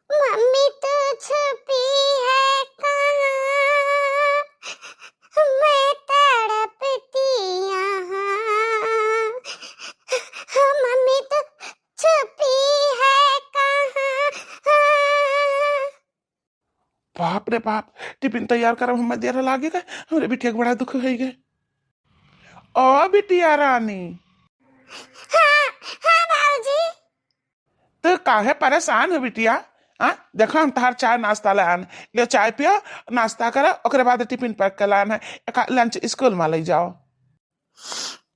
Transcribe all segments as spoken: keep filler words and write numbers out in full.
मम्मी तू छुपी है कहाँ, मैं तड़पती यहाँ। मम्मी तू छुपी है कहाँ। बाप रे बाप, टिफिन तैयार करब हम देर लागे गए, हमरे बिटिया के बड़ा दुख होई गए। ओ बिटिया रानी। हाँ, हाँ बाबूजी। तू काहे परेशान हो बिटिया? हाँ, देखो हम तहार चाय नाश्ता ले आन, ले चाय पियो, नाश्ता करो, ओकरे बाद टिफिन पैक कर लान है, एका लंच स्कूल में ले जाओ।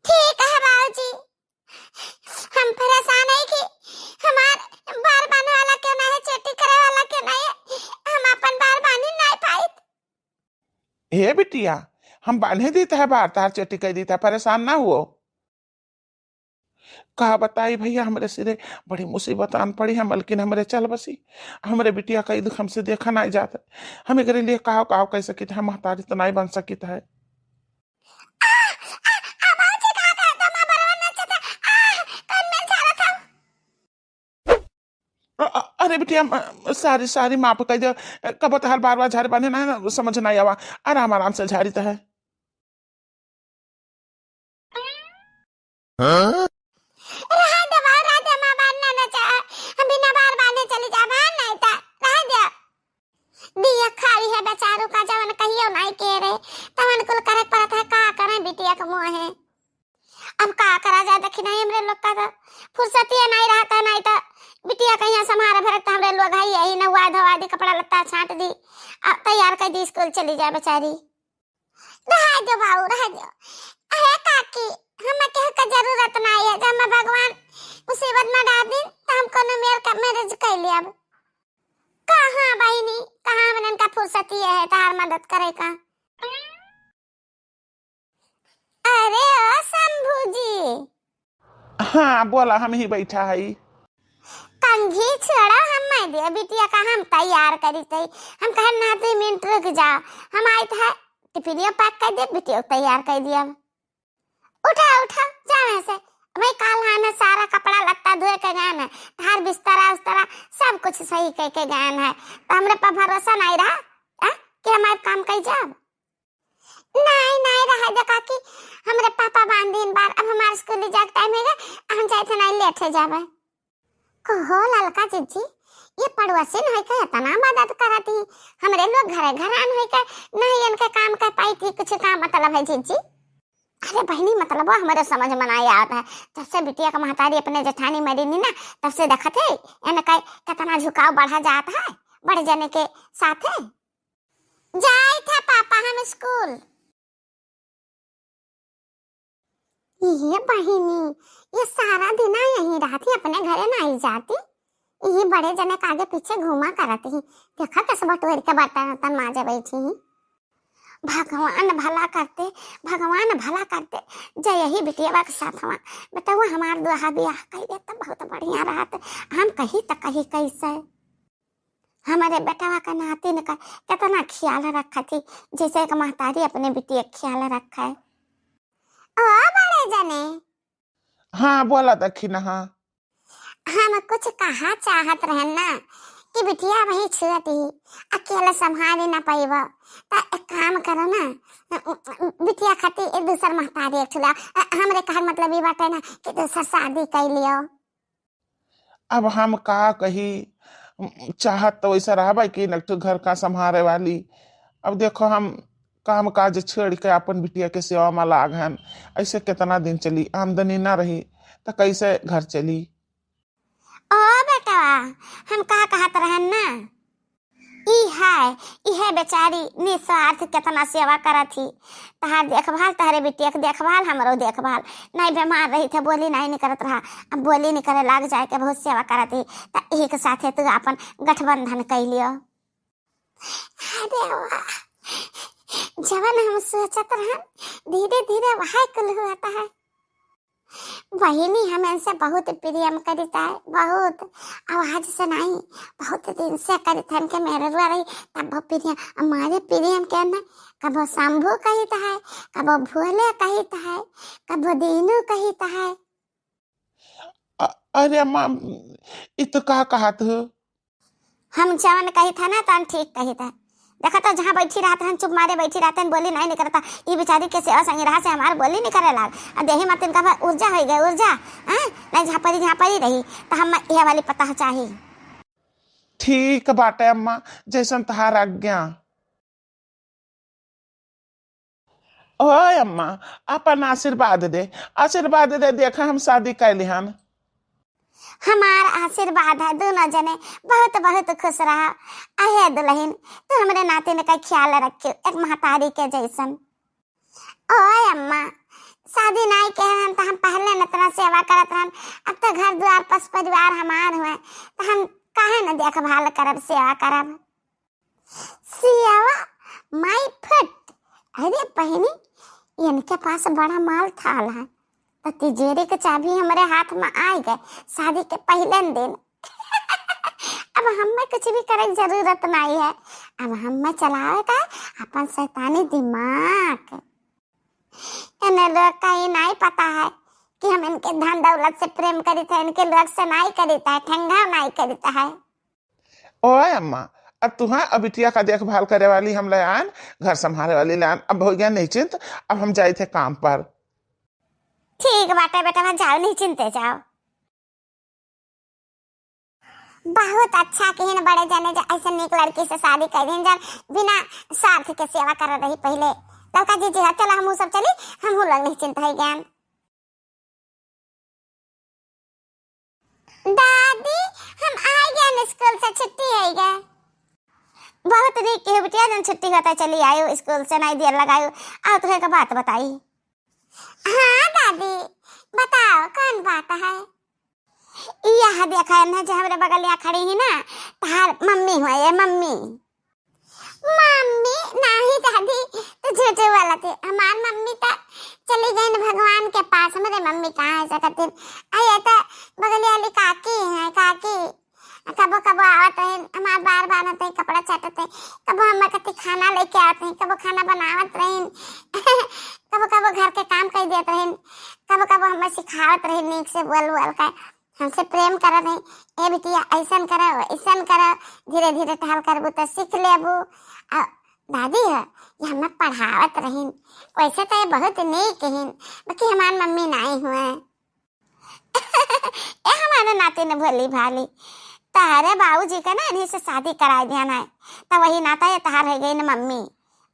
ठीक है बाबूजी, हम परेशान है कि हमार बार बांधे वाला क्यों ना है, चोटी करे वाला क्यों ना है, हम अपन बार बांधी नहीं पाइत। हे बिटिया, हम बांधे दीत है बार, तार चोटी कर दीत है, परेशान ना हुओ। का बताई भैया, हमरे सिरे बड़ी मुसीबत आन पड़ी है, मलकिन हमरे चल बसी, हमरे बिटिया का ई दुख हमसे देखा नहीं जात है। हम एकरे लिए काव काव कह सकित है, महतारी तो नहीं बन सकित है। आ, आ, आ, बाबूजी, का कहत है? माँ बरवन नचत है। आ, कौन मेल झाड़त है? अ, अ, अरे बिटिया, अ, सॉरी, सॉरी, माफ कर दे। कब तहार बार बार झाड़ी बांधे ना, ना समझ ना आवा। आराम आराम से झाड़ी तो है। हाँ? रहा दे बाबू, रहा दे, माँ बार ना नचा। हम बिना बार बांधे चली जाब, हाँ, नहीं तो रहा दे। दिया खाली है बेचारू का, जवन कहियो नहीं के रे, तवन कुल करे पड़त है, का करे बिटिया के मुँह है। अब का करा जाए, देखी नहीं हमरे लोग का तो फुर्सतिया नहीं रहता, नहीं तो बिटिया कहिया संभारे भरत तो हमरे लोग है यही, नहुआ धोवा दी, कपड़ा लत्ता छांट दी, आ, तैयार कर दी, स्कूल चली जाए बेचारी। रह दो बाबू, रह दो। अरे काकी, हमें केहू के जरूरत नहीं है, जब हमें भगवान मुसीबत में डाल दिन तो हम कोनो मेर का मैरिज कर लियब। कहाँ बहिनी, कहाँ हमनन का फुर्सत ये है तहार मदद करे का? अरे ओ शंभू जी। हाँ बोला, हम ही बैठा है। कंघी छोड़ो, हम मैं दे बिटिया का हम तैयार करी तई। हम कहे ना दो मिनट रुक जाओ, हम आइत है टिफिनियो पैक कर दे, बिटिया तैयार कर दिया। उठा उठा जावे से भाई, काल हमें सारा कपड़ा लत्ता धोए के गए ना, तहार बिस्तरा उस्तरा सब कुछ सही कह के गए है, तो हमरे पर भरोसा नहीं रहा, आ? कि हमारे काम कही जाब। नहीं नहीं रहा दे काकी, हमरे पापा बांध दिन बार, अब हमारे स्कूल जाके टाइम होगा, हम जाए थे नहीं लेट हो जावे। कहो ललका जिज्जी, ये पड़ोसिन होई के इतना मदद करत ही, हमरे लोग घरे घरान होई के नहीं इनके काम कर पाई थी, कुछ का मतलब है जिज्जी? अरे बहिनी, मतलब वो हमरे समझ में नहीं आवत है, जब से बिटिया का महतारी अपने जेठानी मरी नी ना, तब से देखत है इनका कितना झुकाव बढ़ा जात है बड़े जने के साथे। जाई था पापा हम स्कूल। ये बहिनी, ये सारा दिन यहीं रहती, अपने घरे नहीं जाती। ये बड़े जने के आगे पीछे घूमा करती। देखा कस बटोर के बर्तन उर्तन माजे बैठी ही। भगवान भला करते, भगवान भला करते, जय यही बिटिया के साथ हुआ। बेटवा हमार दुहा बियाह कर देता, बहुत बढ़िया रहत। हम कही त कही कैसे। हमरे बेटवा का नातिन का कितना ख्याल रखत ही, जैसे एक महतारी अपने बिटिया के ख्याल रखे। ओ बड़े जने। हाँ, बोला दखिनहा। हम कुछ कहा चाहत रहन ना कि बिटिया वही छोट ही, अकेले संभाले ना पाइबो, त एक काम करो ना, बिटिया खातिर एक दूसर महतारी एक ठुला, हमरे कहर मतलब ई बाटे ना कि दूसर शादी कर लियो। अब हम का कही, चाहत तो वैसा रहबे कि एक ठो घर का संभारे वाली। अब देखो, हम काम काज छोड़ के अपन बिटिया के सेवा में लाग हन, ऐसे कितना दिन चली, आमदनी ना रही तो कैसे घर चली? ओ बेटवा, हम का कहत रहन ना, ई है, इहे बेचारी निस्वार्थ कितना सेवा करत ही। तहार देखभाल, तहरे बिटिया के देखभाल, हमरो देखभाल। नहीं बीमार रही थे, बोली नहीं निकरत रहा, अब बोली निकरे लाग जाए के बहुत सेवा करत ही। त एक साथे तू अपन गठबंधन कर लियो। अरे वाह, जवन हम सोचत रहन, धीरे धीरे वही कुल होत है। बहिनी हम इनसे बहुत प्रेम करित है, बहुत। आवाज से नहीं, बहुत दिन से करित है इनके मेहररुआ रही, तब वो प्रेम, हमारे प्रेम के ना, कबो शंभू कहित है, कबो भोले कहित है, कबो दीनू कहित है। अ-, अरे अम्मा, इ तो का कहत हो? हम जवन कही था ना, तवन ठीक कही था। देखा तो, जहाँ बैठी रहत हन, चुप मारे बैठी रहत हन, बोली नहीं निकलता। ई बेचारी के सेवा संगी रहा से हमार बोली निकले लाग। अब देही मत इनका पर ऊर्जा होइ गए, ऊर्जा। हाँ? नहीं, जहाँ परी, जहाँ परी रही, तो हम यह वाली पता चाही। ठीक बाटे अम्मा, जैसन तहार आज्ञा। ओए अम्मा, अपन आशीर्वाद दे, आशीर्वाद दे, देखा हम शादी कैली हन। हमार आशीर्वाद है, दोनों जने बहुत बहुत खुश रहा। अहे दुल्हन, तू हमरे नातिन का ख्याल रखियो, एक महतारी के जैसन। ओए अम्मा, शादी नाई के हन त हम पहले न इतना सेवा करत रहन, अब तो घर द्वार पस परिवार हमार हुए, तो हम काहे न देखभाल करब, सेवा करब? सेवा my foot। अरे बहिनी, इनके पास बड़ा माल थाल है, तो तिजोरी के चाबी हमरे हाथ में आ गए शादी के पहले दिन। अब हमें कुछ भी करे के जरूरत नहीं है, अब हमें चलावे का अपन शैतानी दिमाग। इन्हें लोग का ये नहीं पता है कि हम इनके धन दौलत से प्रेम करीत है, इनके लोग से नहीं करीत है, ठेंगा नहीं करीत है। ओए अम्मा, अब तुहाँ अब बिटिया का देखभाल करे वाली हम ले आन, घर संभाले वाली ले आन, अब हो गया निश्चिंत, अब हम जाइत है काम पर। ठीक बाटे बेटा, जाओ निश्चिंते जाओ। बहुत अच्छा किहिन बड़े जने, जो ऐसे नीक लड़की से शादी कर दिन, जन बिना स्वार्थ के सेवा कर रही पहले। ललका जीजी, हाँ, चलो हमहू सब चली, हमहू लोग निश्चिंत है ज्ञान। दादी, हम आ गए स्कूल से, छुट्टी हो गए। बहुत नीक किहे बिटिया, जन छुट्टी होता चली आयो स्कूल से, नहीं देर लगायो। आओ, तुहे का बात बताई। हाँ दादी, बताओ, कौन बात है? यह देखा है ना, जो हमरे बगलिया खड़ी ही ना, तहार मम्मी हुआ, ये मम्मी। मम्मी? नहीं दादी, तू झूठे बोलत है। हमार मम्मी तो चली गई न भगवान के पास। हमरे मम्मी कहाँ है सकत दिन? आ ये तो बगलिया वाली काकी है, काकी। कबो कबो आवत रहिन, हमार बार बार होते कपड़ा चाटत है, कबो हमार खातिर खाना लेके आवत रहिन, कबो खाना बनावत रहिन, कबो कबो घर के काम कर देत रहिन, कबो कबो हमें सिखावत रहिन नीक से बोल बोल के। हमसे प्रेम करत रही, "ए बिटिया, ऐसन करो, ऐसन करो, धीरे धीरे टहल करबू तो सीख लेबू।" आ दादी है, ये हमें पढ़ावत रहिन। वैसे तो ये बहुत नीक हिन, बाकी हमार मम्मी नाई हुए। ए हमारे नातिन भोली भाली, तहरे बाबूजी के ना इन्हीं से शादी कराए दिया ना, तो वही नाता ये तहार हो गई न मम्मी,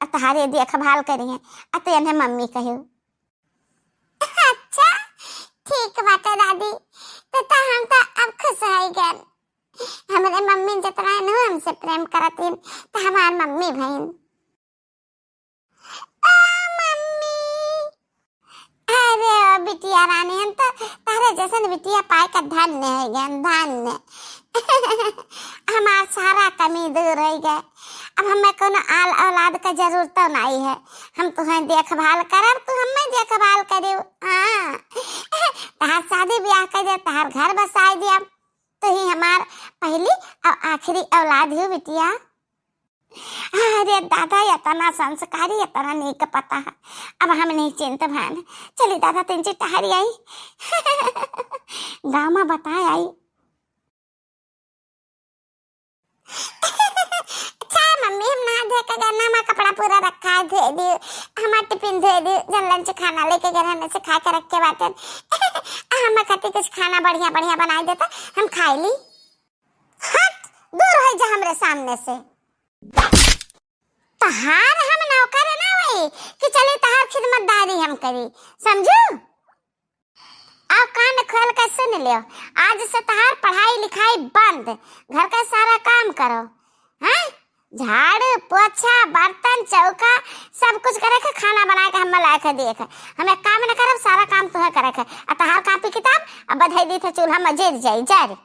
और तहारे देखभाल करी है, और तो इन्हें मम्मी कहो। अच्छा, ठीक बाटे दादी, तो, तो हम तो अब खुश हो गए। हमरे मम्मी जितना है ना हमसे प्रेम करतीन, तो हमार मम्मी भईन। ओ मम्मी। अरे ओ बिटिया रानी, हम तो तारे जैसन बिटिया पाए का धन्य है गए, धन्य। हमार सारा कमी दूर हो गए। अब हमें कोनो आल औलाद का जरूरत नहीं है। हम तुम्हें देखभाल करब, तू हमें देखभाल करियो। हाँ। तहार शादी ब्याह कर दे, तहार घर बसाए दिया। तू ही हमार पहली और आखिरी औलाद हो बिटिया। अरे दादा, इतना संस्कारी, इतना नीक पता है। अब हम निश्चिंत भन। चली दादा, तीन चीज टहरी आई। गाँव में बताए आई। अच्छा मम्मी, हम नहा धो के गए ना, हमार कपड़ा पूरा रखा है, धो दियो, हमार टिफिन धो दियो, जन लंच खाना लेके गए रहने से खा के रखे बाटे। हमार खातिर कुछ खाना बढ़िया बढ़िया बनाई देता, हम खाई ली। हट, दूर हो जा हमरे सामने से। तहार हम नौकर ना होई कि चली तहार खिदमतदारी हम करी, समझू? अब कान खोल के सुन लियो, आज से तहार पढ़ाई लिखाई बंद, घर का सारा काम करो, हैं? झाड़ू, पोछा, बर्तन, चौका, सब कुछ करे के, खाना बनाए के, हम लाए के दिए के। हम एक काम न करब, सारा काम तुहे करे के। आ तहार कापी किताब अब बधाई दी थे चूल्हा में जर जाई, जर।